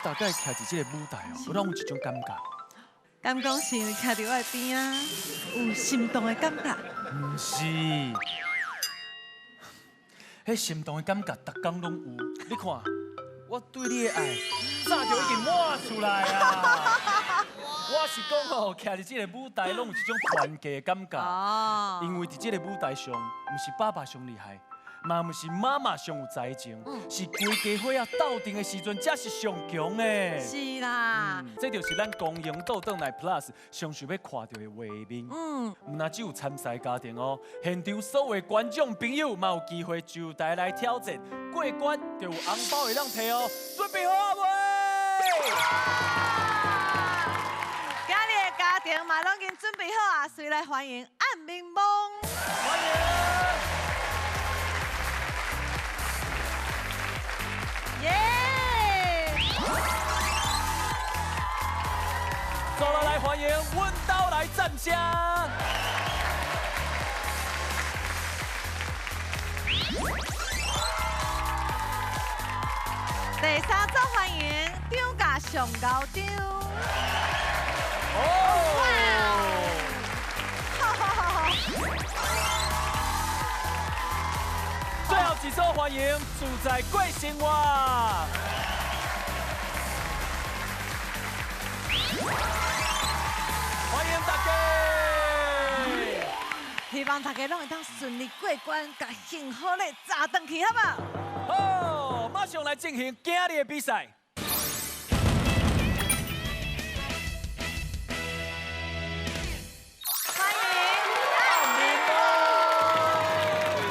大概徛佇這個舞台哦，我攏有一種感覺。敢講是因為徛佇我的邊仔，有心動的感覺？毋是，彼心動的感覺，逐工攏有。你看，我對你的愛早就已經滿出來啊！我是講吼，徛佇這個舞台，攏有一種團結的感覺。因為佇這個舞台上，毋是爸爸上厲害，嘛毋是媽媽上有才情，是規家伙仔鬥陣的時陣，才是上強的。是啦，這就是咱光榮倒轉來 Plus 上想欲看著的畫面。毋但只有參賽家庭哦，現場所有觀眾朋友嘛有機會上台來挑戰，過關就有紅包會當提哦。準備好啊未？今日的家庭嘛攏已經準備好啊，隨來歡迎暗暝夢。歡迎。耶！走了，來歡迎阮兜來讚聲。第三組歡迎張家上高張。哦！最後一組歡迎自在過生活。歡迎大家！希望大家攏會當順利過關，共幸福的炸轉去，好無？好，馬上來進行今日的比賽。歡迎暗暝夢。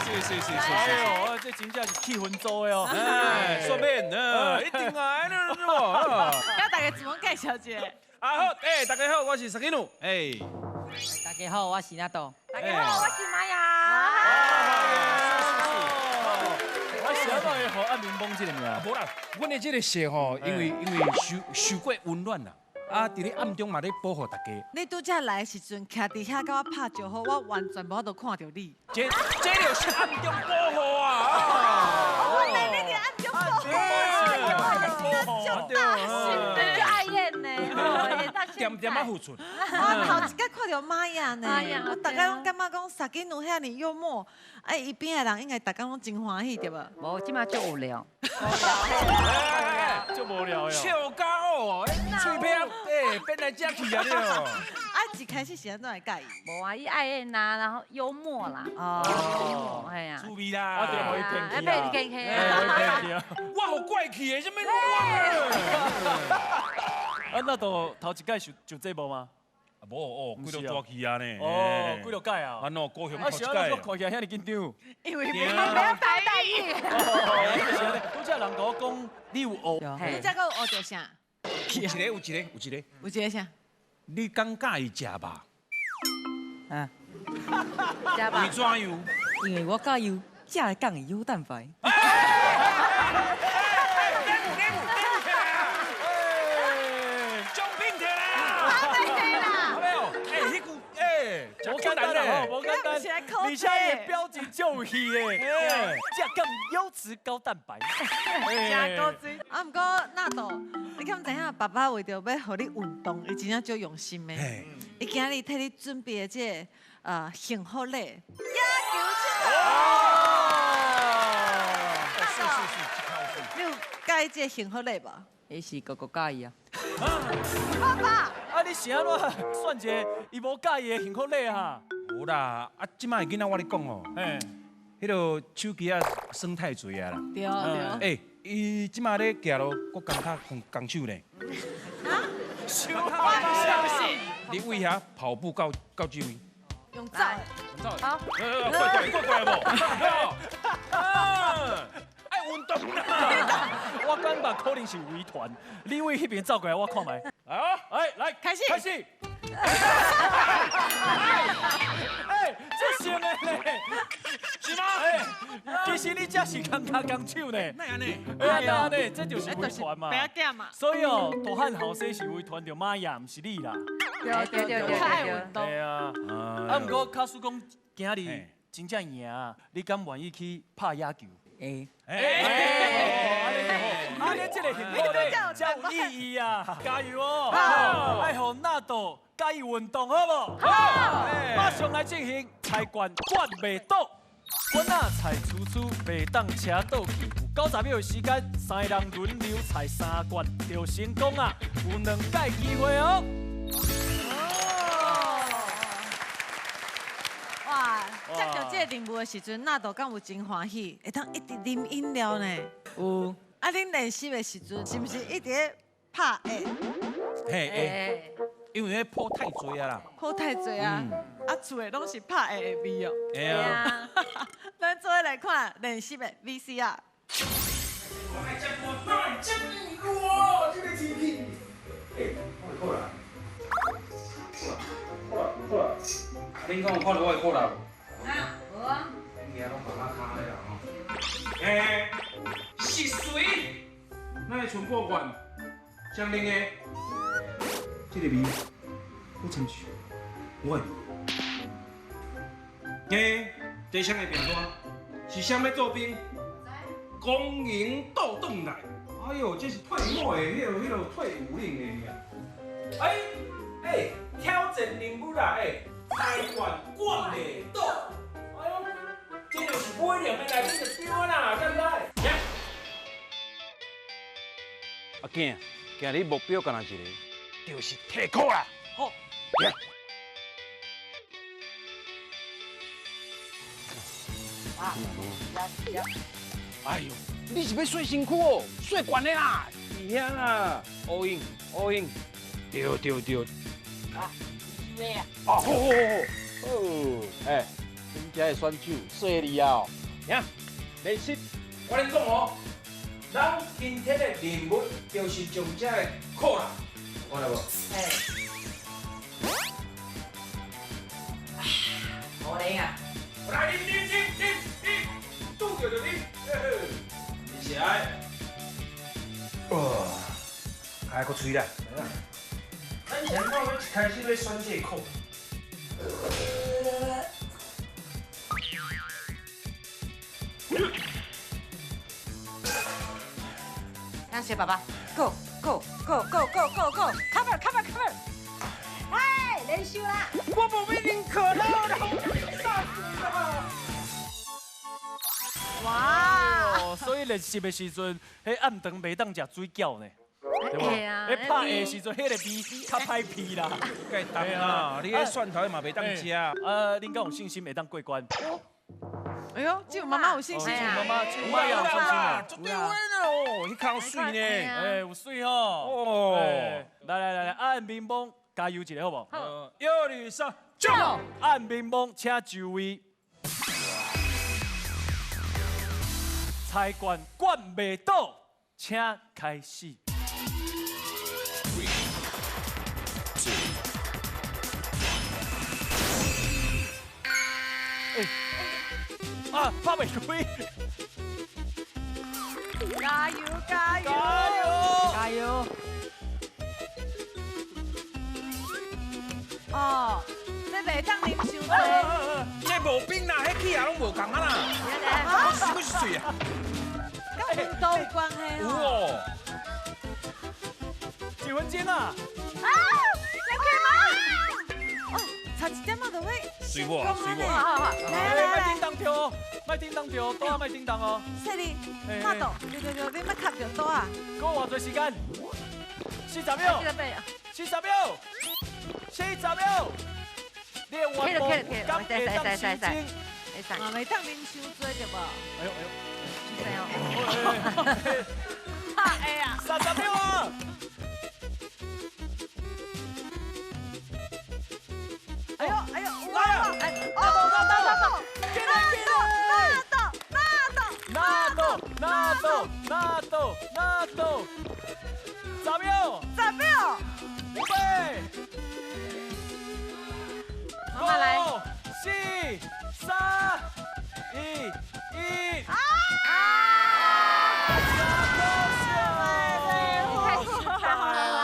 是是是是。哎呦，這真正是氣氛組的哦。哎，說免，一定愛的哦。佮大家自我介紹一下。啊好，哎，大家好，我是石基努，哎。大家好，我是納豆。大家好，我是瑪雅。我是按怎會予暗暝夢這個名？無啦，阮的這個色吼，因為受過溫暖啦，啊，佇咧暗中嘛咧保護大家。你拄才來的時陣，徛佇遐佮我拍招呼，我完全無法度看著你。這就是暗中保護啊！哦，原來你佇暗中保護，我真大心的，就愛演呢，點點仔付出。我頭一擺看著瑪雅呢，我逐家攏感覺講撒金奴遐爾幽默，啊，伊邊的人應該逐家攏真歡喜對無？無，這馬足無聊。足無聊的。笑甲哦，喙邊哎變來這去啊了。啊，一開始是按怎會佮意？無啊，伊愛演啊，然後幽默啦，哦，幽默，嘿啊，趣味啦，啊對，予伊騙去啊，我予怪氣的，啥物我？啊，那都頭一擺上節目嗎？無哦，幾落大氣啊呢？哦，幾落屆啊？啊喏，高雄啊，是按怎看起來遐爾緊張？因為沒有台語。拄才人共我講，你有學？你才閣有學著啥？有一個，有一個，有一個。有一個啥？你敢佮意食肉？啊？食肉？為怎樣？因為我佮意食的講的有蛋白。無簡單啦，無簡單，而且伊的表情足有戲的，食咁優質高蛋白，食高水。啊，毋過納豆，你敢知影爸爸為著欲予你運動，伊真正足用心的。伊今日替你準備的這個幸福禮，野球佚佗。納豆，你有佮意這個幸福禮無？彼是哥哥佮意啊。爸爸，啊，你是按怎選一個伊無佮意的幸福禮啊？無啦，啊，這擺的囡仔我咧講哦，彼个手機仔耍太濟啊啦。對對。欸，伊這擺咧行路，閣共較共手呢。啊？手我相信。你為遐跑步到這位？用走。用走。好。過過過來無？愛運動啦。我感覺可能是遺傳。你為彼邊走過來，我看覓。來哦，哎，來，開始。開始。哎，這像的咧，是嗎？哎，其實你這是共跤共手呢。哪按呢？哎呀，呢，這就是遺傳嘛。嘛。所以哦，大漢後生是遺傳著瑪雅，毋是你啦。對對對對對。對啊。啊，毋過假使講今日真正贏，你敢願意去拍野球？會。哎。啊，啊，你這個幸福咧，才有意義啊！加油哦！愛予納豆佮意運動，好無？好！馬上來進行猜拳灌袂倒，罐仔菜廚師袂當車倒去，有90秒的時間，三個人輪流猜3罐就成功啊！有2擺機會哦。哇！接到這個任務的時陣，納豆敢有真歡喜，會當一直啉飲料呢？有。啊，恁練習的時陣是毋是一直咧拍下？嘿，會，因為彼鋪太濟啊啦。鋪太濟啊！啊，厝的攏是拍下的味哦。會啊。咱做伙來看練習的 VCR。我愛食我哪會這麼熱？這個天氣。欸，我的褲啦，好啦，好啦。恁講有看到我的褲啦無？啊，無啊。應該攏放我跤咧啦吼。欸，是誰？咱的春破罐，相認的，這個味，好親像我的味。欸，這啥的饼单？是啥欲做兵？光荣倒转来。哎呦，這是退伍的，彼个退伍令的。哎哎，挑戰任務啦！哎，猜拳灌袂倒。哎呦，這就是买两个內面就對啦，敢知？阿囝，今日目標干焦一个，就是提裤啦。好，哎呦，你是欲洗身躯哦？洗悬的啦，伫遐啦，乌蠅，乌蠅，对对对。啊，咩啊？啊，好好好好，哎，恁遮的选手犀利啊！赢，练习，我恁讲哦，咱今天的任务就是将这个裤啦，有看到无？嘿。无灵啊！来，啉啉啉啉啉，拄著就啉，谢谢。哦，开阁吹啦。咱前头要一开始欲选这个裤。感谢爸爸，Go Go Go Go Go Go Go，Cover Cover Cover，哎，练习啦！我无欲啉可乐啦，啥水啦？哇！哦，所以练习的時陣，彼暗頓袂當食水餃呢，對無？彼拍下的時陣，彼個味較歹鼻啦。該當啊，你彼蒜頭嘛袂當食。恁敢有信心會當過關？哎呦，這有媽媽有信心，媽媽，媽媽也有信心啊！絕對穩哦，彼口水呢？哎，有水吼！哦，來來來來，按民邦加油一下好無？好，一、二、三，走！按民邦，請就位。猜拳灌袂倒，請開始。啊！拍袂開！加油加油加油！加油！哦，這袂當啉傷濟。這無冰啦，彼氣也攏無仝啊啦。我是不是水啊？佮溫度有關係有哦。幾分鐘啊？啊！小 K 嗎？哦，差一點仔就欲。水無啊，水無。好好好，來來來，莫叮當跳哦，莫叮當跳，桌仔莫叮當哦。細膩，納豆，對對對，你莫卡著桌仔。閣偌濟時間？40秒。40秒。40秒。你的願望敢會當成真？嘛袂當啉傷濟對無？哎呦哎呦！拍下啊！30秒啊！哎呦哎呦！來啊！哦，納豆納豆納豆納豆納豆納豆納豆，10秒！10秒！預備！媽媽來。 5、4、3、2、1。啊！太紧張了啦！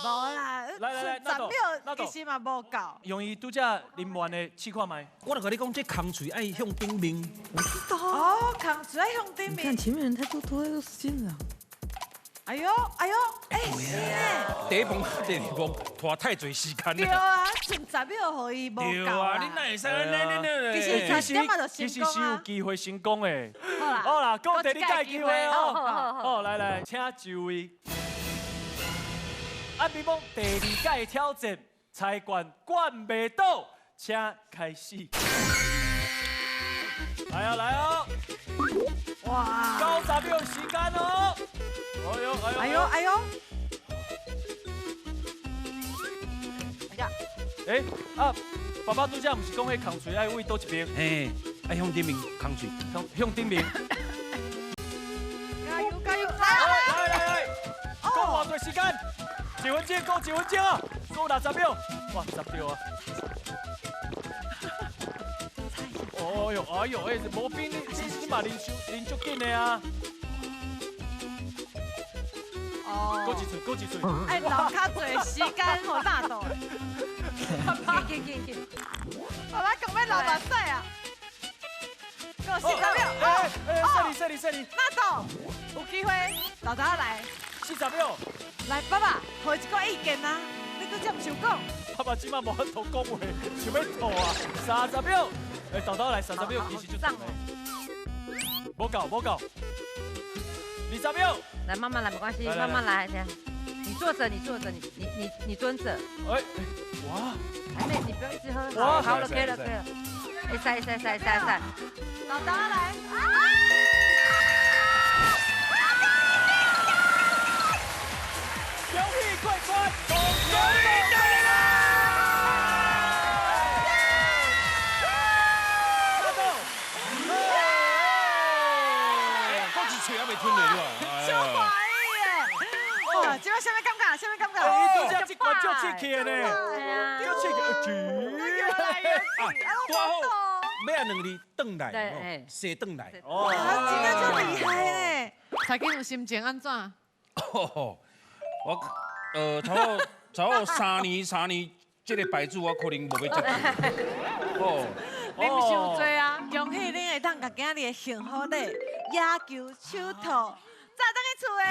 無啦，來來來， 10秒其實嘛無夠。用伊拄才啉完的試看覓。我就共你講，這空喙愛向頂面。哦，空喙愛向頂面。你看前面人太多，拖太多時間了。哎呦哎呦，哎是呢。第一棒、第二棒拖太濟時間對啊，剩10秒予伊無夠啊。你哪會使按呢？其實差點嘛就其實是有機會成功的。好啦，好啦，講第二屆機會哦。好，來來，請就位。按比講第二屆挑戰，猜拳管袂倒，請開始。來哦來哦！哇！90秒時間哦！哎呦哎呦哎呦哎呦！哎啊！爸爸拄才毋是講彼空喙愛位佗一邊？嘿，愛向頂面空喙，向頂面。加油加油！來來來來，講偌濟時間？1分鐘，講1分鐘啊！數60秒，哇，10秒啊！哎呦哎呦，哎，無比你你嘛啉足緊的啊！哦，過一喙，過一喙。哎，留較濟時間予納豆。緊緊緊！爸爸講欲流目屎啊！夠40秒，哎哎，犀利犀利犀利！納豆有機會，豆豆來。40秒。來，爸爸，予一個意見啊！你拄才毋是有講？爸爸這擺無法度講話，想欲吐啊！30秒。哎，豆豆來30秒，其實就長的。無夠，無夠。20秒。來，慢慢來，沒關係，慢慢來，先。你坐着，你坐着，你蹲着。哎，哇！還沒，你不要一直喝。好，好了，可以了，可以了。哎，塞塞塞塞塞。豆豆來。恭喜過關，恭喜你！超歡喜的！哇，這擺啥物感覺？啥物感覺？伊拄才這關足刺激的呢，足刺激！啊，拄好，尾仔兩字轉來，踅轉來。哦，真正足厲害呢！蔡景有心情按怎？我差不多3年，這個牌子我可能無欲接。哦，啉傷濟啊！恭喜恁會當共今日的幸福禮野球手套炸轉去厝的。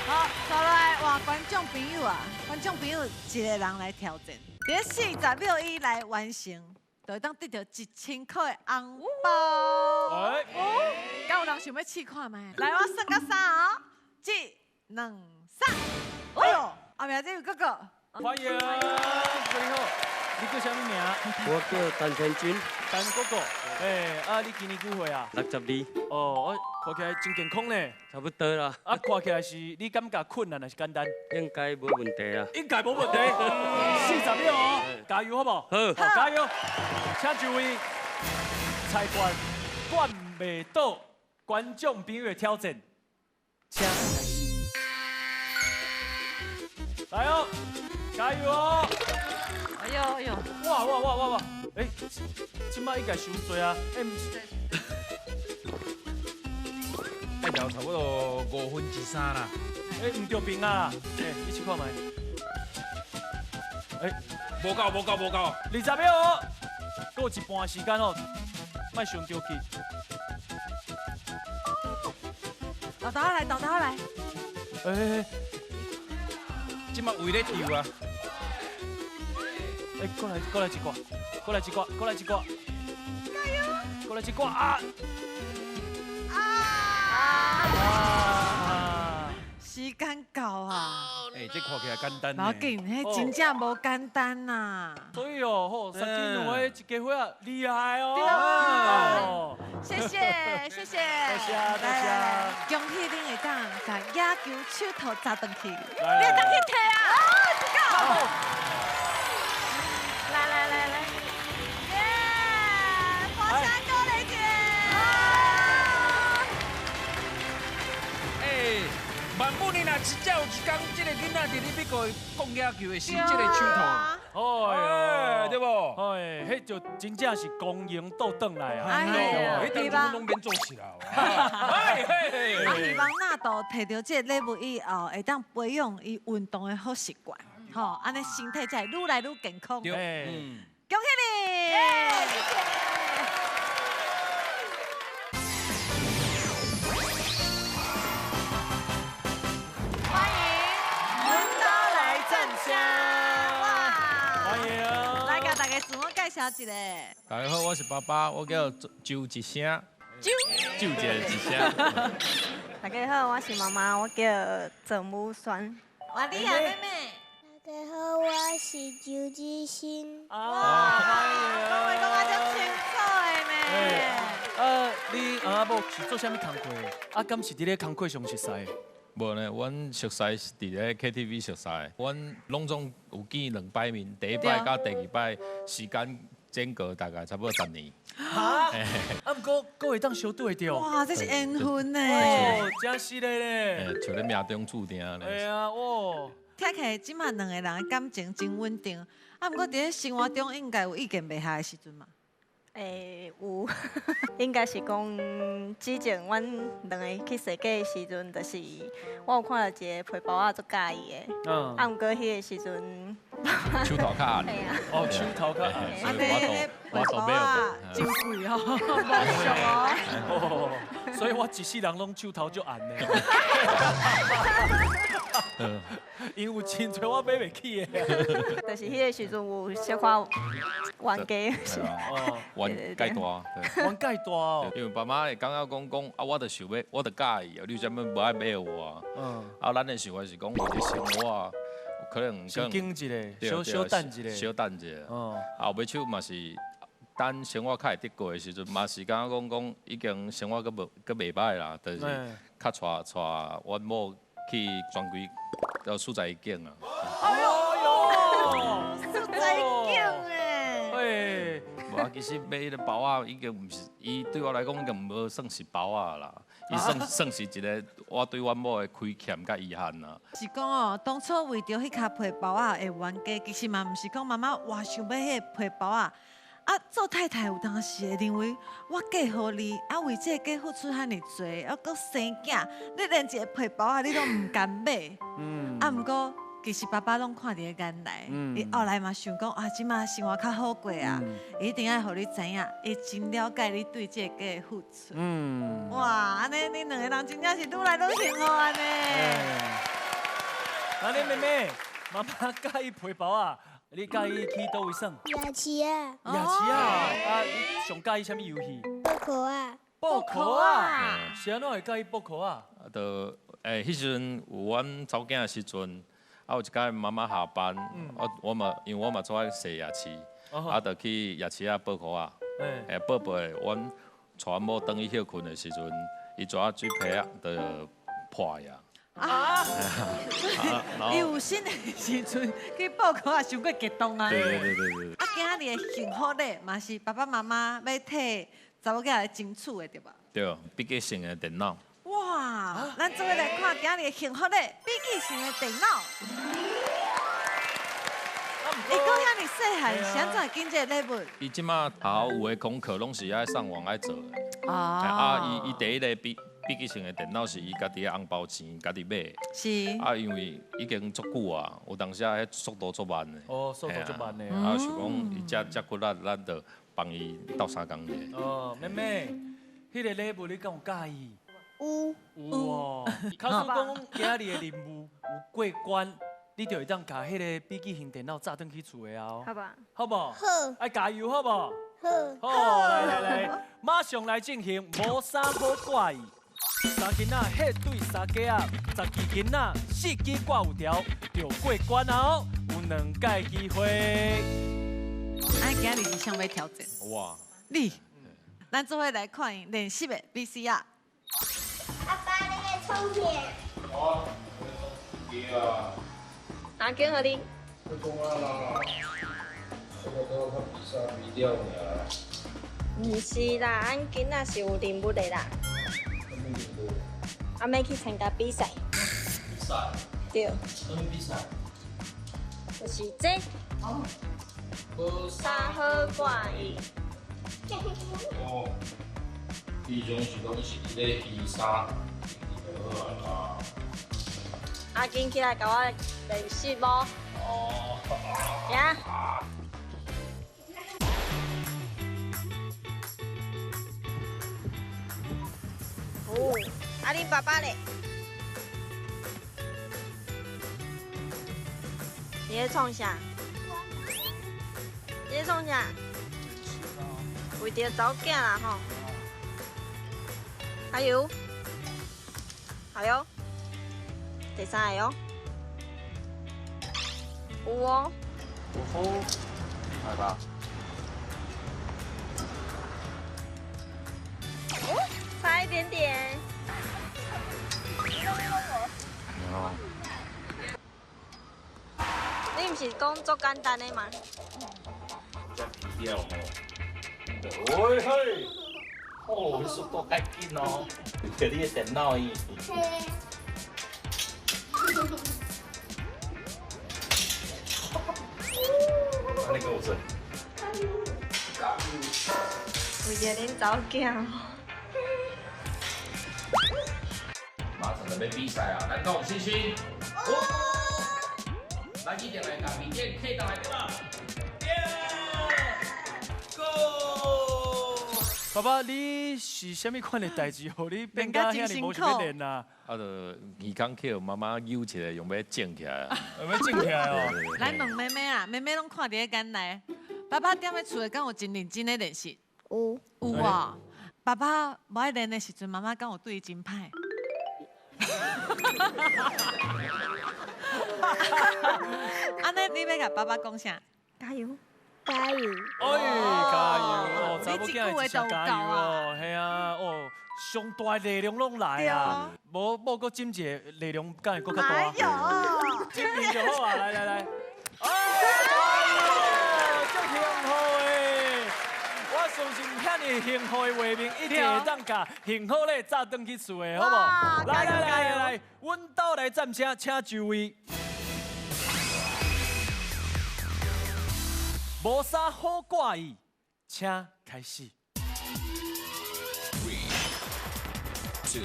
好，再來換觀眾朋友啊，觀眾朋友一個人來挑戰，佇40秒以內完成，就會當得著1000塊的紅包。哦，敢有人想欲試看覓？來，我算到3哦，1、2、3。哎呦，後面這位哥哥。歡迎，你好，你叫啥物名？我叫陳天軍。陳哥哥，哎，啊，你今年幾歲啊？62。哦，我看起來真健康呢。差不多啦。啊，看起來是你感覺困難還是簡單？應該無問題啊。應該無問題。40秒哦，加油好無？好。加油！請就位，猜拳管袂倒，觀眾朋友的挑戰，請開始。來哦！加油哦！哎呦哎呦！哇哇哇哇哇！哎，這擺應該傷濟啊！哎，毋是，愛留差不多3/5啦。哎，毋對平啊！哎，你試看覓？哎，無夠無夠無夠！20秒哦，閣有一半時間哦，莫傷著急。豆豆來，豆豆來。哎，這擺位咧丟啊！哎，過來，過來一掛，過來一掛，過來一掛，加油！過來一掛啊！啊！時間到啊！哎，這看起來簡單。無要緊，彼真正無簡單呐。所以哦，吼，三金兩個一家伙啊，厲害哦！謝謝，謝謝，多謝，多謝。恭喜恁會當共野球手套砸轉去，你會當去提啊！來來來來，耶！華山哥來姐。哎，萬不你若真正有一天，這個囡仔佇咧美國講野球的是這個手套，哎，對無？哎，彼就真正是光榮倒轉來啊！哎，彼當初攏免做事啦。哎嘿，啊，希望納豆提著這個禮物以後，會當培養伊運動的好習慣，吼，按呢身體才會愈來愈健康。對，恭喜你！謝謝。绍一下。大家好，我是爸爸，我叫周一声。周。周一声。大家好，我是妈妈，我叫郑武萱。哇，你啊，妹妹。大家好，我是周子欣。哇，讲话讲啊，足清楚的呢。你翁仔某是做啥物工课？啊，敢是伫咧工课上熟似？无呢，阮熟似是伫咧 KTV 熟似。阮拢总有见两摆面，第一摆佮第二摆时间间隔大概差不多10年。哈？啊，毋过阁会当相对著。哇，这是缘分呢。哦，真是的咧。像咧命中注定咧。对啊，哦。听起来这马两个人的感情真稳定，啊，毋过伫咧生活中应该有意见袂合的时阵嘛？有，应该是讲之前阮两个去踅街的时阵，就是我有看到一个皮包仔足佮意的，啊，毋过彼个时阵，手头较暗，哦，手头较暗，所以我都买真贵哦，无俗哦，所以我一世人拢手头足暗的。因为有真济我买袂起的。就是彼个时阵有小可冤家，冤介大，冤介大哦。因为爸妈会感觉讲啊，我就想欲，我就佮意，你为啥物无爱买我？啊，咱的想法是讲，为了生活，可能先经一下，小小等一下，小等一下。后尾手嘛是等生活较会得过的时阵，嘛是感觉讲已经生活阁无阁袂歹啦，就是较带带阮某去专柜到所在景啊！哎呦，所在景哎！哎，无啊，其实买彼个包仔已经毋是，伊对我来讲已经无算是包仔啦，伊算算是一个我对阮某的亏欠佮遗憾啦。是讲哦，当初为著彼跤皮包仔会冤家，其实嘛毋是讲妈妈偌想欲彼个皮包仔。啊，做太太有当时会认为我嫁予你，啊为这个家付出遐尔济，啊阁生囝，你连一个皮包仔你拢毋甘买。啊，毋过其实爸爸拢看伫咧眼内，伊后来嘛想讲啊，这马生活较好过啊，伊一定爱予你知影，伊真了解你对这个家的付出。哇，按呢恁两个人真正是愈来愈幸福按呢。按呢妹妹，妈妈佮意皮包仔。你佮意去佗位耍？夜市啊。夜市啊！啊，你上佮意啥物游戏？宝壳啊。宝壳啊！是按怎会佮意宝壳啊？啊，就彼时阵有阮查某囝的时阵，啊有一摆妈妈下班，我嘛因为我嘛做爱踅夜市，啊就去夜市仔报壳仔，报报的，阮带阮某转去歇睏的时阵，伊纸仔水皮仔就破呀。啊！伊有心的时阵去报考也伤过激动啊！对对对对。啊，今仔日的幸福礼嘛是爸爸妈妈欲替查某囝来争取的，对吧？对，笔记型的电脑。哇！咱做伙来看今日的幸福礼，笔记型的电脑。伊阁遐尔细汉，是按怎会拣这个礼物？伊这马学校有的功课拢是爱上网爱做的。啊，伊第一个笔记型的电脑是伊家己的红包钱家己买的。是。啊，因为已经足久啊，有当时啊，彼速度足慢的。哦，速度足慢的。啊，想讲伊遮遮骨力，咱就帮伊斗相共者。哦，妹妹，彼个礼物你敢有佮意？有。有哦。假使讲今日的任务有过关，你就会当共彼个笔记型电脑炸转去厝的啊。好吧。好无？好。爱加油，好无？好。好，来来来，马上来进行无衫好挂意。三囡仔彼对三家仔，10支囡仔4支挂有条，就过关啊！哦，有2届机会。哎，今日是啥欲挑战？哇！你，咱做伙来看练习的 VCR。阿爸，你在创啥？我，对啊。阿娟和你。我讲啊啦，我都较比赛比了尔。毋是啦，俺囡仔是有任务的啦。阿妹去参加比赛。比赛？对。啥物比赛？就是这。无衫好挂意。哦，彼种是讲是伫咧衣衫，就好啊啦。阿紧起来，共我练习无？哦。行。哦，啊，恁爸爸咧？你咧创啥？你咧创啥？为著查某囝啦吼。加油！加油！第三个哦，有哦。有好，来吧。哦，差一点点。哦。你毋是讲足简单的吗？这皮料吼，喂嘿，哦，速度较紧哦，摕你的电脑伊。安呢阁有做？为著恁查某囝。马上就欲比赛啊！咱阁有信心。来，一定来共面顶客倒来对吧？Go！爸爸，你是啥物款的代志，予你变甲遐尔无想欲练啊？啊，就耳孔去予妈妈扭起来，用欲种起来。用欲种起来哦。来问妹妹啊，妹妹拢看伫咧眼内。爸爸踮咧厝内，敢有真认真咧练习？有。有啊。爸爸无爱练的时阵，妈妈敢有对伊真歹？按呢，你欲共爸爸讲啥？加油！加油！哎，加油！哦，查某囝一声加油哦，嘿啊，哦，上大力量拢来啊！无某阁斟一个力量，敢会阁较大？哎呦，斟面就好啊！来来来，哎，加油！足幸福的，我相信遐尔幸福的画面，一定会当共幸福咧炸转去厝的，好无？来来来来来，阮兜来站车，请就位。无啥好挂意，请开始。3, 2, 1。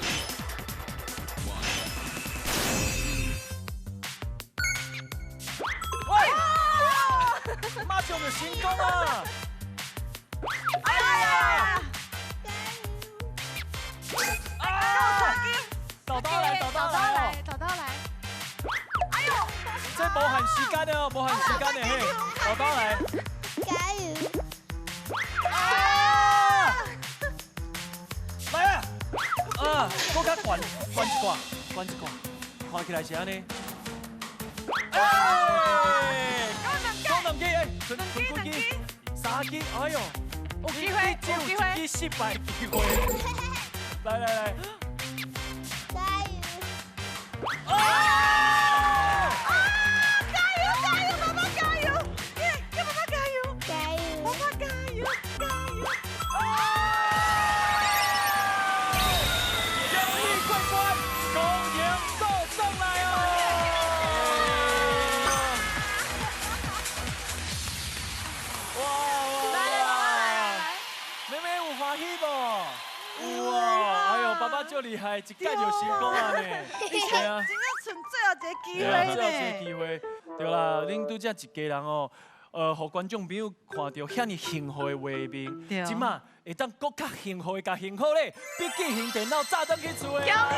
喂！马上就成功啊！哎呀！啊！豆豆来，豆豆来，豆豆来！哎呦！这无限时间的哦，无限时间的嘿，豆豆来。加油！啊！来啊！啊，阁较悬，悬一挂，悬一挂，看起来是按呢。哎！讲两支，哎，剩几支？三支，哎呦，有机会，只有一支失败机会。来来来，加油！啊！加油加油，妈妈加油！叫妈妈加油！加油！妈妈加油加油！啊！终于过关，恭迎倒转来哦！哇哇！来来来，妹妹有欢喜无？有哦！哎呦，爸爸足厉害，一届就成功啊呢！对啊，真正剩最后一个机会呢。最后一个机会，对啦，恁拄才一家人哦，予观众朋友看到遐尔幸福的画面，这马会当阁较幸福的，共幸福咧，笔记型电脑炸转去厝的。恭喜你！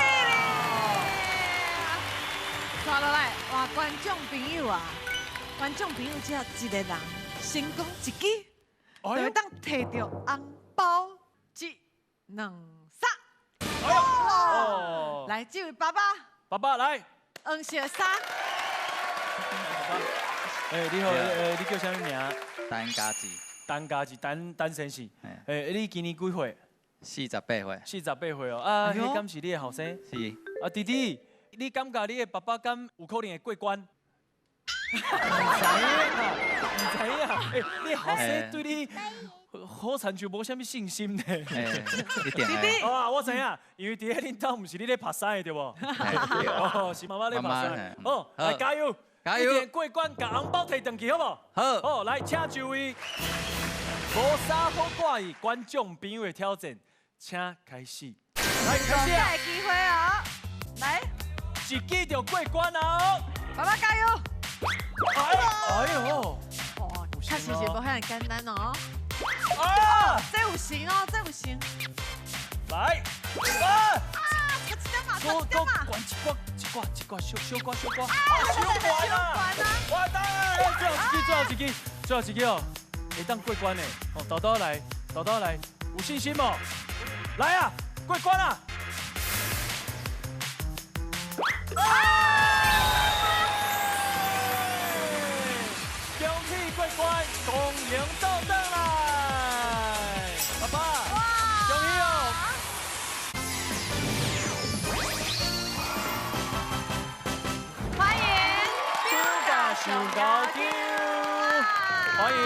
刷落来，哇，观众朋友啊，观众朋友只要一个人成功一支，就会当提著红包一、两、三。哦，来，这位爸爸，爸爸来，黄色衫。哎，你好，你叫啥物名？陈家志。陈家志，陈陈先生。哎，你今年几岁？48岁。48岁哦，啊，彼敢是你的后生？是。啊，弟弟，你感觉你的爸爸敢有可能会过关？毋知影，毋知影。哎，你后生对你好亲像无啥物信心呢。一定的。啊，我知影，因为伫咧恁兜毋是你咧拍屎的对无？哦，是妈妈咧拍屎。哦，来加油！加油！一定过关，共红包提转去，好无？好。好，来，请就位。无啥好挂意，观众朋友的挑战，请开始。来，开始啊！机会哦，来，一支就过关啊！爸爸加油！哎呦！哇，确实是无遐尔简单哦。啊，这有成哦，这有成。来，啊！啊，差一点嘛，差一点嘛。关一挂，一挂，一挂，小小挂，小挂，啊，小挂啦！我当，最后一支，最后一支，最后一支哦，会当过关的，哦，豆豆来，豆豆来，有信心无？来啊，过关啊！恭喜过关，恭迎倒转来，爸爸，恭喜哦！欢迎暑假上高球，欢迎。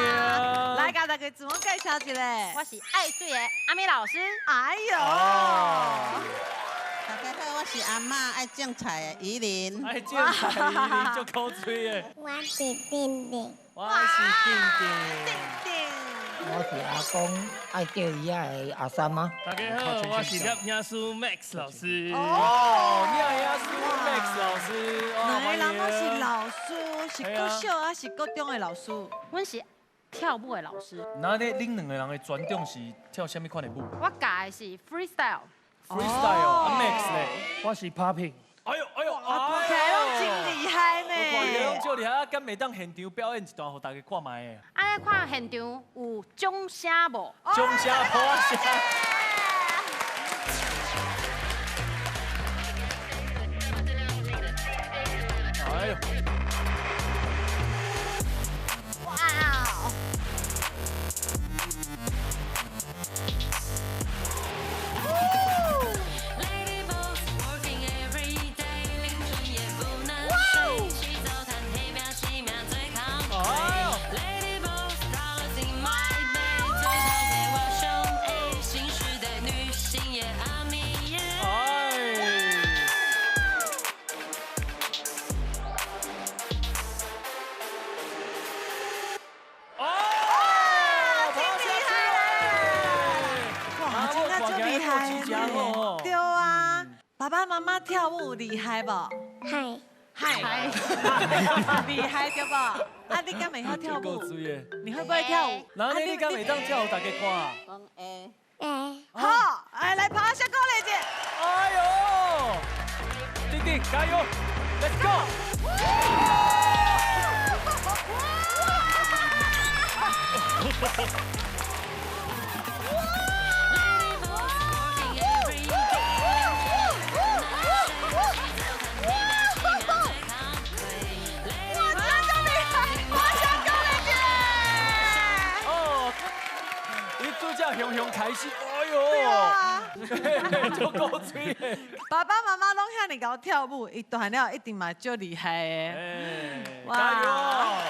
来，甲大家自我介绍一下。我是爱水的阿美老师。哎呦！大家好，我是阿嬷爱种菜的怡琳。爱种菜怡琳足古锥的。我是丁丁。我是丁丁。丁丁。我是阿公爱钓鱼仔的阿三啊。大家好，我是摄影师 Max 老师。哦，摄影师 Max 老师。两个人拢是老师，是国小还是国中的老师？阮是跳舞的老师。那你恁两个人的专长是跳啥物款的舞？我教的是 freestyle。 freestyle， Max 咧，我是 popping。哎呦哎呦，看起来拢真厉害呢！看起来拢足厉害，啊，敢袂当现场表演一段，予大家看觅的？啊，你看现场有掌声无？掌声，鼓声。哎呦！哇！爸爸妈妈跳舞厉害不？嗨嗨，厉害对不？啊，你敢会晓跳舞？你会不会跳舞？那你敢会当跳舞大家看？会。好，哎，来拍下鼓励一下。哎呦，弟弟加油，Let's go！雄雄开始，哎呦，对啊，足古锥的。爸爸妈妈拢遐尔𠢕跳舞，伊大汉了一定嘛足厉害的。哇！加油！啊，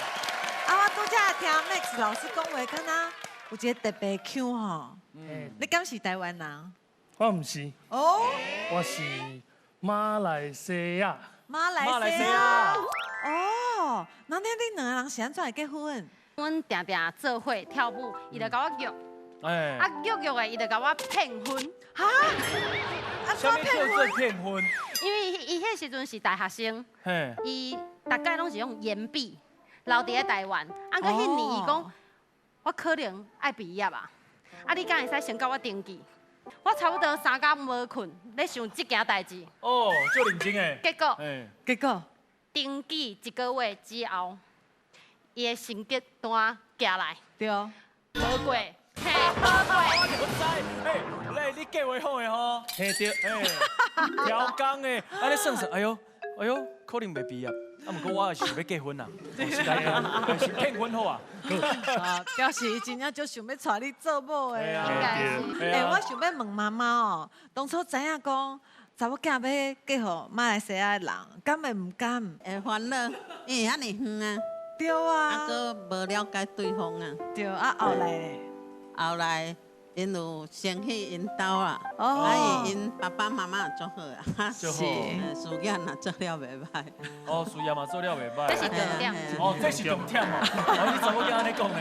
我拄才听 Max 老师讲话，敢若有一个特别腔吼。你敢是台湾人？我毋是。哦。我是马来西亚。马来西亚。哦，那恁两个人是按怎会结婚？阮定定做伙跳舞，伊就共我约。哎，啊，约约的，伊就共我骗婚。哈？啊，啥物叫做骗婚？因为伊彼时阵是大学生，伊逐摆拢是用延毕留伫咧台湾。啊，阁彼年伊讲，我可能爱毕业啊，啊，你敢会使先共我登记？我差不多3工无睏，咧想这件代志。哦，足认真的。结果，结果，登记1个月之后，伊的成绩单寄来。对。无过。嘿，无过。我知，嘿，来，你计划好的吼。嘿对，嘿，调工的，啊，你算算，哎呦，哎呦，可能袂毕业，啊，毋过我也是欲结婚啦，是来是骗婚好啊。啊，表示伊真正足想欲娶你做某的啊。欸，我想欲问妈妈哦，当初知影讲查某囝欲嫁予马来西亚的人，敢会毋甘？会烦恼，因为遐尔远啊。对啊。啊，阁无了解对方啊。对啊，后来咧？后来，𪜶有先去𪜶兜啦，啊，𪜶爸爸妈妈也足好啊，是，事业若做了袂歹。哦，事业嘛做了袂歹。这是重点。哦，这是重点哦。哦，你查某囝按呢讲呢？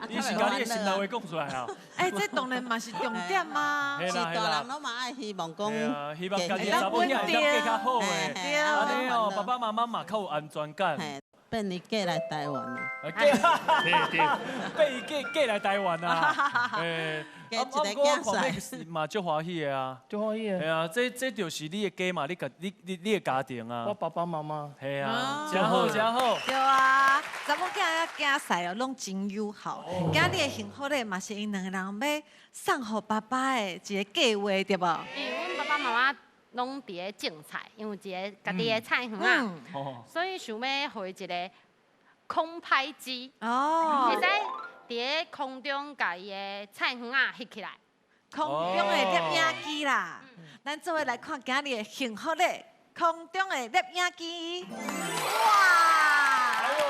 你是共你的心内话讲出来啊？哎，这当然嘛是重点啊。是大人拢嘛爱希望讲，希望家己的查某囝会当嫁较好的，按呢哦，爸爸妈妈嘛较有安全感。变伊嫁来台湾啊。对对，被伊嫁来台湾啊。欸，嫁一个囝婿。嘛足欢喜的啊，足欢喜的。系啊，这就是你的家嘛，你的家庭啊。我爸爸妈妈。系啊，真好真好。对啊，查某囝佮囝婿哦，拢真友好。今日的幸福礼嘛是𪜶两个人欲送予爸爸的一个计划，对无？因为阮爸爸妈妈拢伫咧种菜，因为有一个家己的菜园啊，所以想欲予伊一个空拍机，会使伫咧空中共伊的菜园仔翕起来。空中的摄影机啦，咱做伙来看今日的幸福礼，空中的摄影机。哇！哎呦，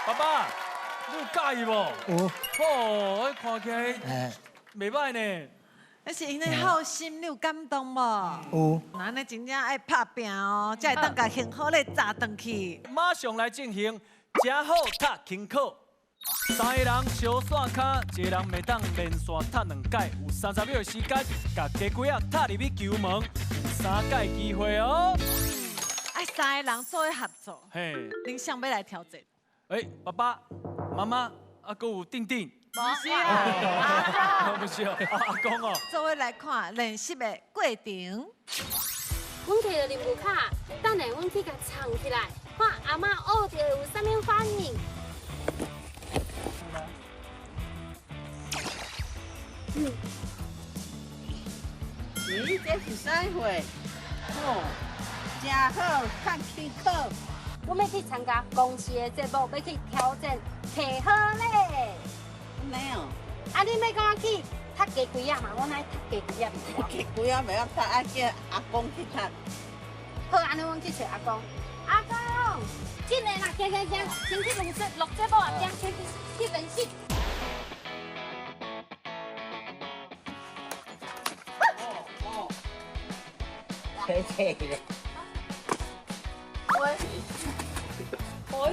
爸爸，你有佮意无？有。哦，我看起来袂䆀呢。那是𪜶的孝心，你有感动无？有。那按呢真正爱拍拚哦，才会当共幸福礼炸转去。马上来进行，食好踢轻巧。三个人相线跤，一个人袂当连续踢两摆，有30秒的时间，共鸡龟仔踢入去球门，有3摆机会哦。爱三个人做伙合作。嘿。恁想欲来挑战？哎，爸爸妈妈，啊，阁有丁丁。不是啊，不是哦，阿公哦。做伙来看练习的过程。阮提著任务卡，等下阮去共藏起来，看阿嬷学著会有啥物反应。咦，这是啥货？哦，真好，较轻巧。我欲去参加公视的节目，欲去挑战提好礼。没有。啊，你欲跟我去踢鸡龟仔嘛？我爱踢鸡龟仔。鸡龟仔袂晓踢，爱叫阿公去踢。好，按呢阮去揣阿公。阿公，紧来啦，行行行，先去录节目啊，行，先去练习。切切的。喂。哎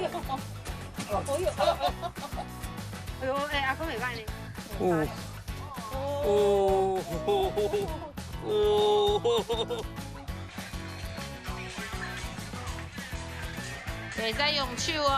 呦，哎呦，哎呦，哎，阿公袂歹呢。哦。哦。哦。袂使用手哦。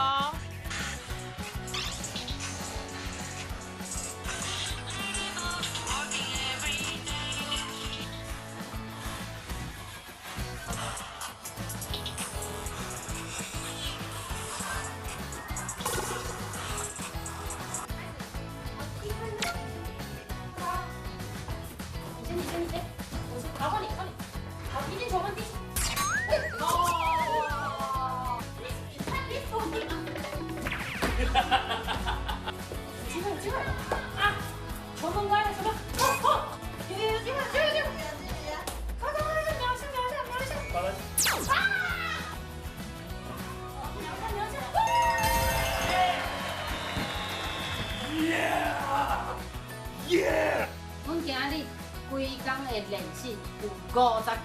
50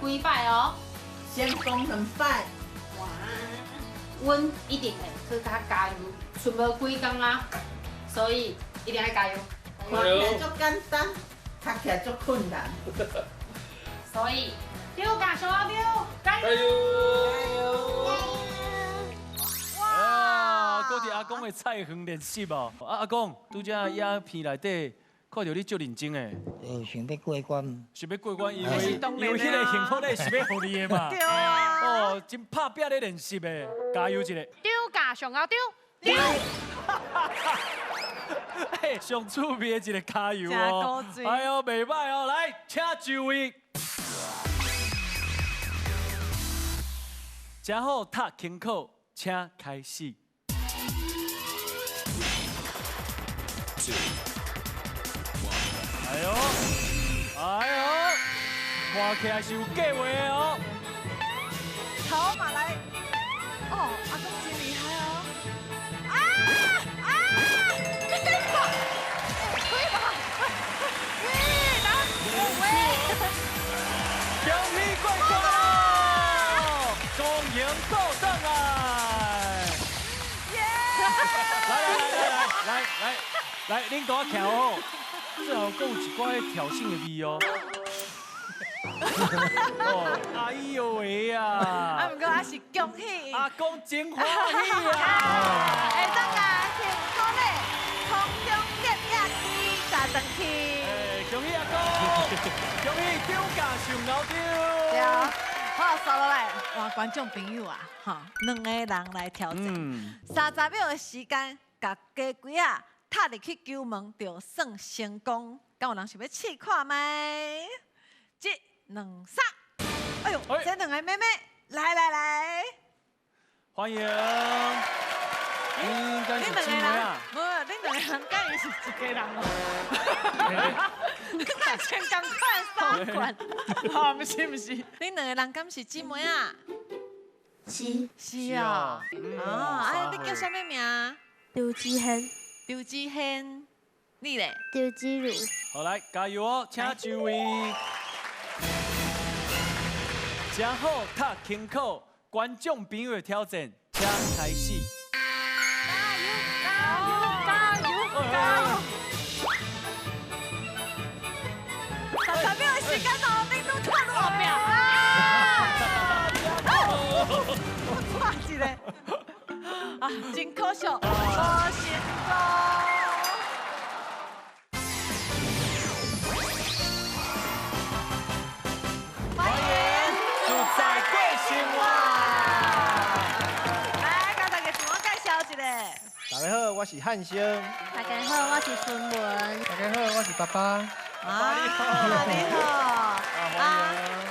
几摆哦，成功2摆。哇！阮一定会去较加油，剩无几工啊，所以一定爱加油。看起来足简单，读起来足困难。所以，丢加小阿丢，加油！哇！阁伫阿公的菜园练习哦。啊，阿公，拄才影片内底。看著你足认真的，想欲过关，想欲过关，因为因为彼个幸福礼是欲予你的嘛。对啊。哦，真拍拚咧练习的，加油一下。丢加上后丢丢。嘿，上趣味的一个加油哦。哎呦，袂䆀哦，来，请就位。食好踢轻巧，请开始。哎呦，哎呦，看起来是有计划的哦。头嘛来，哦，阿公真厉害哦。啊啊！你这个，可以吧？喂，来，喂，恭喜过关喽！恭迎倒转来。耶！来来来来来来来，恁给我徛好。最后阁有一寡挑衅的味哦。哎呦喂啊！啊，毋过还是恭喜阿公真欢喜啊！会当共幸福礼空中摄影机带转去。恭喜阿公，恭喜张家上老张。对啊，好，刷落来，哇，观众朋友啊，哈，两个人来挑战，30秒的时间，共鸡龟仔踢入去球门，就算成功。敢有人想欲试看觅？一、两、三，哎呦，这两个妹妹，来来来，欢迎。应该是姊妹啊。无，恁两个人敢是一家人哦。你若穿仝款衫款，啊，毋是毋是。恁两个人敢是姊妹啊？是。是啊。哦，啊，你叫啥物名？刘志轩。刘志轩，你咧？刘志如。好，来，加油哦，请就位。真好，读辛苦，观众朋友的挑战，请开始。加油！加油！加油！30秒的时间哦，你愈拖愈后壁。我错一个，啊，真可惜，无成功。欢迎自在过生活。来，甲大家自我介绍一下。大家好，我是汉生。大家好，我是孙文。大家好，我是爸爸。啊，你好。啊，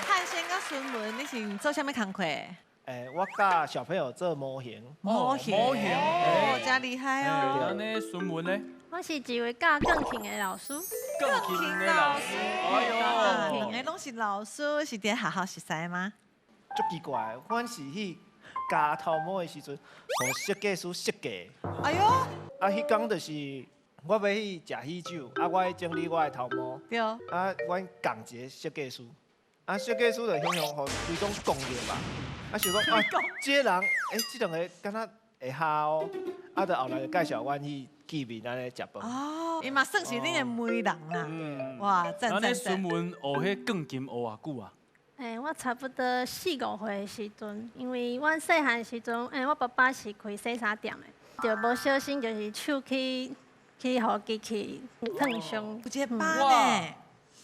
汉生佮孙文，你是做啥物工课？欸，我教小朋友做模型。模型。模型。哦，真厉害哦。那呢，孙文呢？我是一位教钢琴的老师。钢琴的老师。哎呦，两个拢是老师，是伫学校熟似吗？足奇怪，阮是去夹头毛的时阵，予设计师设计。哎呦！啊，彼工就是我欲去食喜酒，啊，我爱整理我的头毛。对。啊，阮仝一个设计师，啊，设计师就雄雄予规总讲著吧。啊，想讲啊，这个人，欸，这两个敢若会合哦。啊，就后来就介绍阮去见面按呢食饭。哦，伊嘛算是恁的媒人啦。哇，赞赞赞！那孙文学彼钢琴学偌久啊？欸，我差不多4、5岁的时阵，因为阮细汉时阵，欸，我爸爸是开洗衫店的，就无小心就是手去予机器烫伤。有一个疤呢。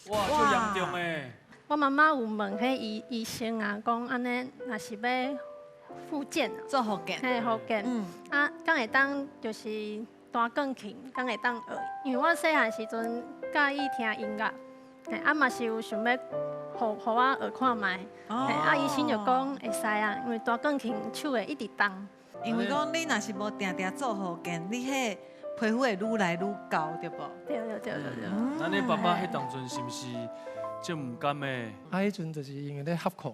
哇，足严重的。我妈妈有问彼医生啊，讲按呢，若是欲复健，做复健，嘿，复健，啊，敢会当就是弹钢琴，敢会当学？因为我细汉时阵佮意听音乐，嘿，啊嘛是有想欲予我学看觅，嘿，啊医生就讲会使啊，因为弹钢琴手会一直动。因为讲你若是无定定做复健，你彼皮肤会愈来愈厚，对无？对对对对对。那你爸爸彼当阵是毋是足毋甘的？啊，彼阵就是因为咧合课，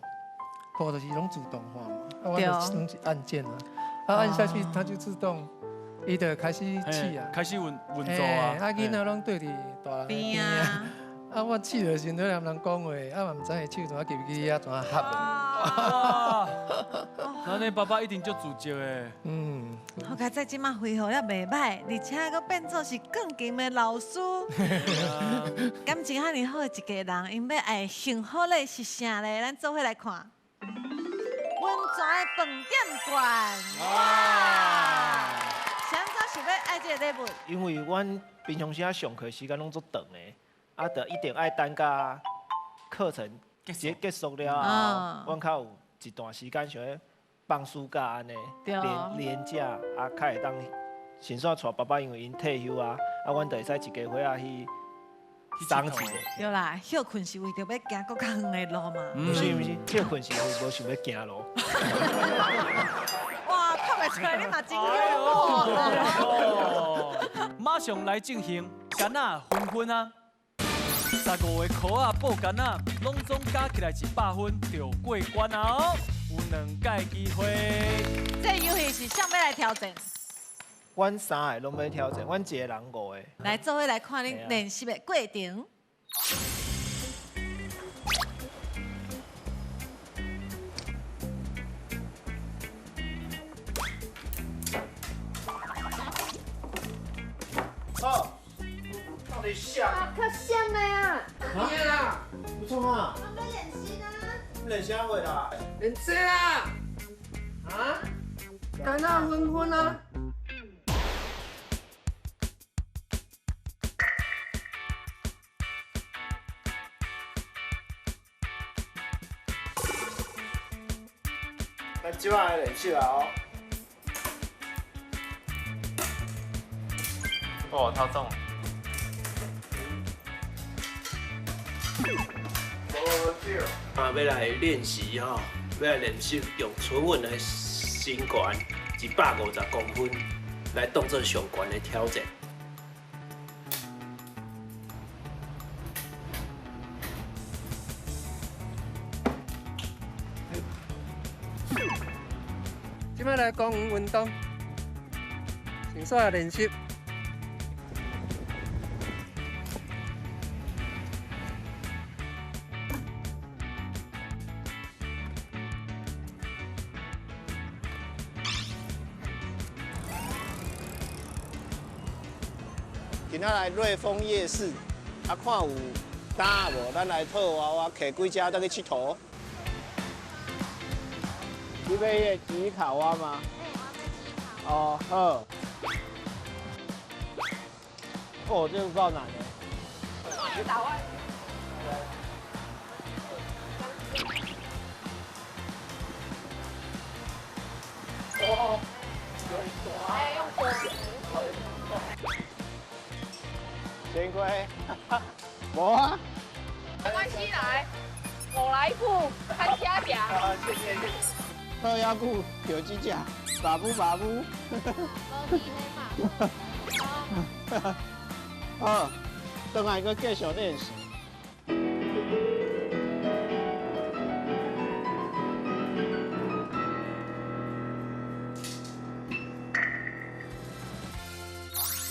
课就是拢自动化嘛，啊，我就拢是按键啊，啊按下去它就自动，伊就开始试啊，开始运运作啊。啊，囡仔拢对伫大人边啊，啊，我试的时阵咧含人讲话，啊嘛毋知伊手怎啊入去啊怎啊合的。那你爸爸一定足自责的。嗯。好佳哉，这马恢复了袂䆀，而且阁变做是钢琴的老师。感情遐尔好的一家人，𪜶欲爱幸福的是啥咧？咱做伙来看。温泉的饭店券。哇！是按怎想欲爱这个礼物？因为阮平常时啊上课时间拢足长的，啊，就一定爱等到课程结束了后，阮较有一段时间想欲放暑假按呢，连假啊，较会当顺续带爸爸，因为𪜶退休啊，啊，阮就会使一家伙仔去送一下。对啦，歇睏是为著欲行阁较远的路嘛。毋是毋是，歇睏是因为无想欲行路。哇，看袂出来你嘛真幽默。马上来进行柑仔分分啊！15个壳仔布柑仔，拢总加起来100分就过关啊！哦，有2届机会。这游戏是啥欲来挑战？阮3个拢欲挑战，阮一个人5个。来，做伙来看恁练习的过程。好，到底啥？啊，较闪的啊！啊，不错啊。我欲练习练啥货啦？练这啊？啊？干那昏昏啊？咱这摆来练习啊！哦。哦，超重。啊，欲来练习吼，欲来练习用春运的身悬150公分来当做上悬的挑战。这摆来公园运动，先煞练习。今仔来瑞丰夜市，啊，看有担无？咱来套娃娃，摕几只倒去𨑨迌。你欲彼个吉卡娃吗？哦，好。哦，这个够难的。你打我。哦，哎，用火。幸亏，无啊。没关系，来，我来付，看车价。好，谢谢。套遐久，就这只，把布把布。好，转来阁继续练习。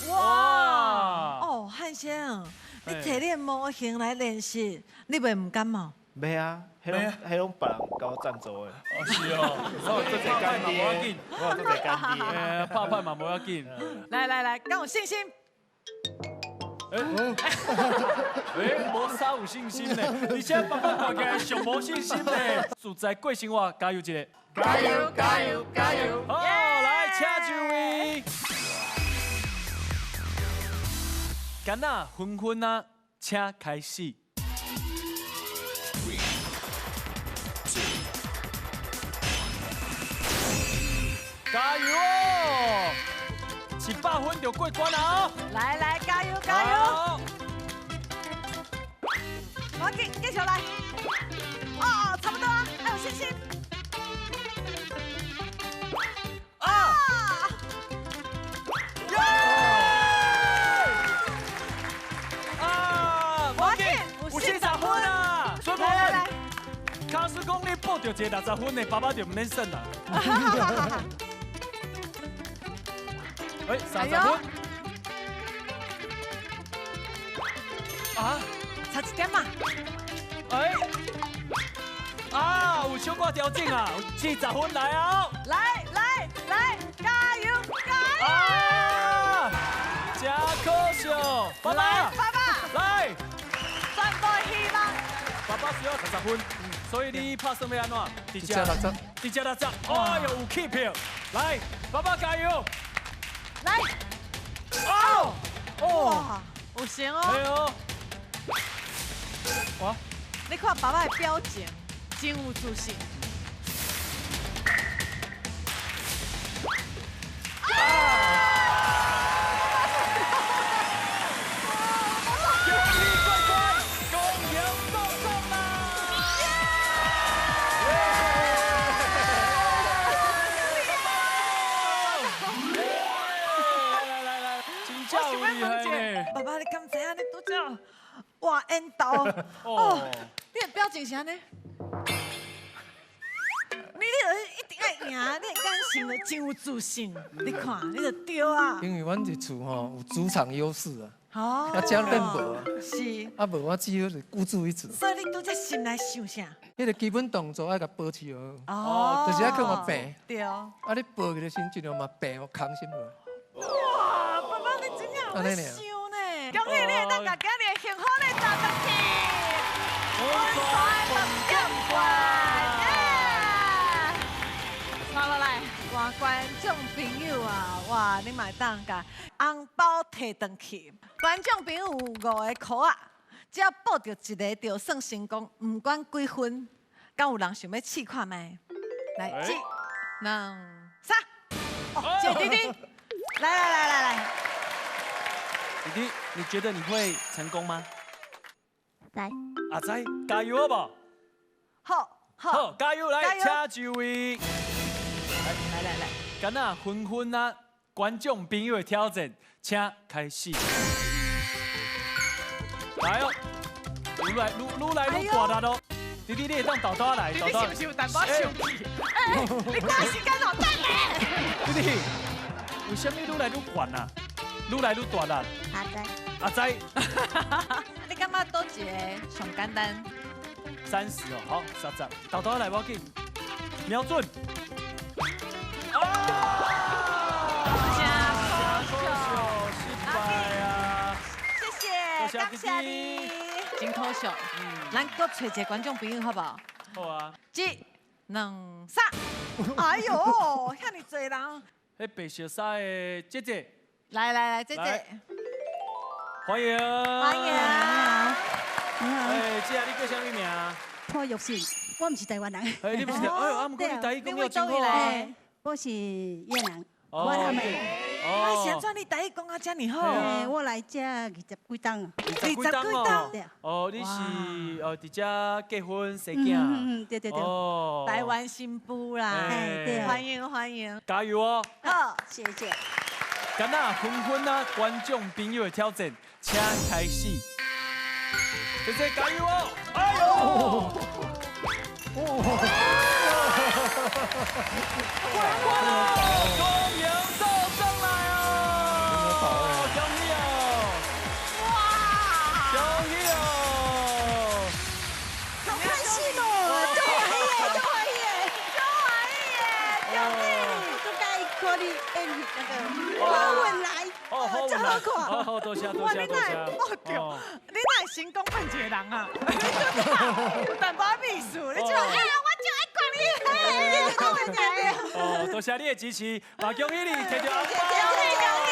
哇！哦，汉先，你提你的模型来练习，你袂毋敢吗？袂啊，彼拢彼拢别人共我赞助的。哦，是哦，我做者干爹，我做者干爹，拍拍嘛无要紧。来来来，敢有信心？哎，无啥有信心呢，而且爸爸看起来上无信心呢。自在过生活，加油一下！加油加油加油！好，来，请就位。囡仔纷纷啊，请开始。加油哦！100分就过关了哦！来来，加油加油！我继继续来。哦，差不多啊，还有信心。啊！耶！啊！我紧，有40分啊！来来来，假使讲你报到一个60分的，爸爸就毋免算啦。哎，30分。啊，差一点嘛。哎，啊，有小可调整啊，有70分来啊！来来来，加油加油！啊，真可惜，爸爸，爸爸，来，全部希望。爸爸需要60分，所以你拍算欲按怎？直接60，直接60。哎呦，有起票，来，爸爸加油！来，哦，哇，有成哦！哎呦，哇！你看爸爸的表情，真有自信。啊！恭喜过关，恭迎到奖啦！我想欲问一下，爸爸，你敢知影你拄则哇缘投哦？你的表情是按呢？你一定爱赢，你的眼神就真有自信。你看，你就对啊。因为阮伫厝吼有主场优势啊，哦，啊这边无啊，是，啊无我只好是孤注一掷。所以你拄则心内想啥？彼个基本动作爱共保持好，哦，就是爱靠我病。对。啊，你抱起的时阵尽量嘛病，予空心落来。哇，爸爸你真正有咧想呢！恭喜你会当共今日的幸福礼拿转去，温泉饭店馆。看落來，哇，觀眾朋友啊，哇，你嘛會當共紅包提轉去。觀眾朋友有五个箍仔，只要報著一个就算成功，毋管幾分，敢有人想欲試看覓？來，一、兩、三，哦，這個弟弟，來來來來來，弟弟，你覺得你會成功嗎？來，阿仔，加油好無？好，好，加油來，請就位。來來來，敢若紛紛啊，觀眾朋友的挑戰，請開始。來哦，愈來愈愈來愈大力咯。弟弟，你會當沓沓來，弟弟是毋是有淡薄生氣？欸，你趕時間哦，等下。弟弟，為啥物愈來愈懸啊？愈來愈大力。阿仔。阿仔。你感覺佗一个上簡單？ 30哦，好，30，沓沓來，無要緊，瞄準。啊！真可惜，失敗啊！謝謝，感謝你，真可惜。咱閣揣一个觀眾朋友好無？好啊。一、兩、三。哎喲，遐爾濟人。彼白色衫的姐姐。來來來，姐姐。歡迎。歡迎。你好。哎，姐，你叫啥物名？破玉信，我毋是台灣人。哎，你毋是？哎呦，啊，毋過你台語講了真好啊。我是越南，我阿妹。啊，是按怎你台語講啊遮爾好？我來遮20幾冬。20幾冬哦。哦，你是哦，佇遮結婚生囝。嗯，對對對。哦。台灣新婦啦，對，歡迎歡迎。加油哦！好，謝謝。敢若紛紛啊，觀眾朋友的挑戰，請開始。姐姐加油哦！哎呦！哇！公羊斗上來哦！恭喜哦！哇！恭喜哦！好開心哦！足歡喜的，足歡喜的，足歡喜的，恭喜！我都該看你演那個好運來，哦，好真好看。好，多謝多謝多謝。你哪會成功變一個人啊？有淡薄仔意思，你這哎呀，我就愛看你，哦，多謝你的支持，嘛恭喜你摕著紅包。恭喜恭喜！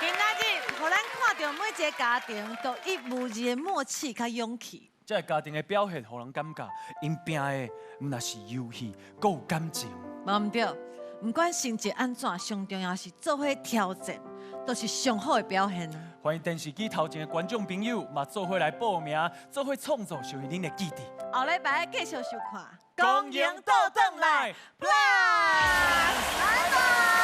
今仔日，予咱看著每一个家庭獨一無二的默契佮勇氣。這个家庭的表現，予人感覺，𪜶拚的毋但是遊戲，閣有感情。無毋對，毋管成績按怎，上重要是做伙挑戰，都是上好的表現。歡迎電視機頭前的觀眾朋友，嘛做伙來報名，做伙創造屬於恁的記憶。後禮拜繼續收看《公羊倒轉來》，拜拜。